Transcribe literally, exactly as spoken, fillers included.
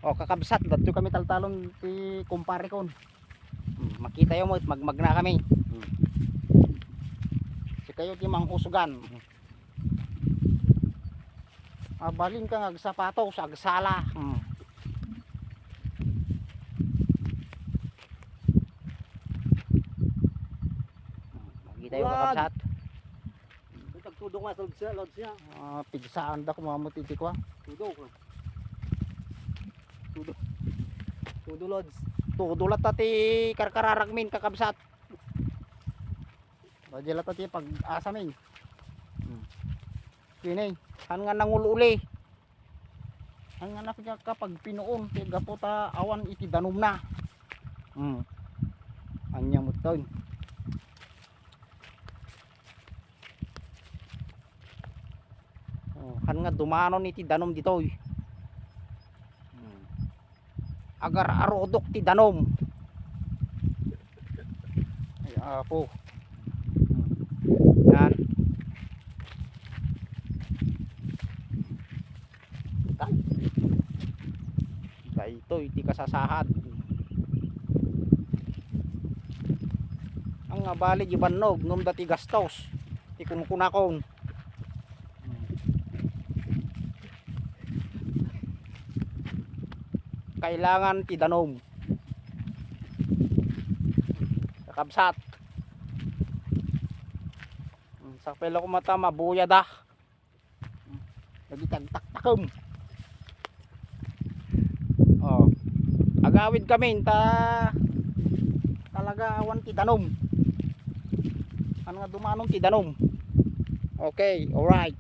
O, kakabsat, datoy kami taltalon ti kumpare kon. Hmm, makitayo met, magmagna kami. Hmm. Sikayo ti manghusgan. Mabalin ka nga agsapatos, agsala. Hmm. Makitayo, kakabsat. Tagtudo nga sa lods niya, lods niya. Ah, pigsaanda ko mamut iti kua. Tudo ko. Tudo. Tudo, lods. Tudo latta ti karkararagmin, kakabsat. Radia latta ti pag-asamin. Hmm. Kini, han nga nangul-uli. Ang anak niya kapag pinuon, ti gapu ta awan iti danumna. Hmm. Anya met taon. Oh, han nga dumanon iti danum ditoy. Hmm. Agar-arudok ti danum. Ay, apo. Yan. Kan. Daytoy ti kasasahad. Ang abali di bannog, ngem dati gastos. Ti kunkunakon. Kailangan ti danum. Kakabsat. Hmm, sapay la ko mata, mabuya da. Dagiti agtaktakem. Oh. Agawid kami ta talaga awan ti danum. Ano nga dumanon ti danum? Okay, alright.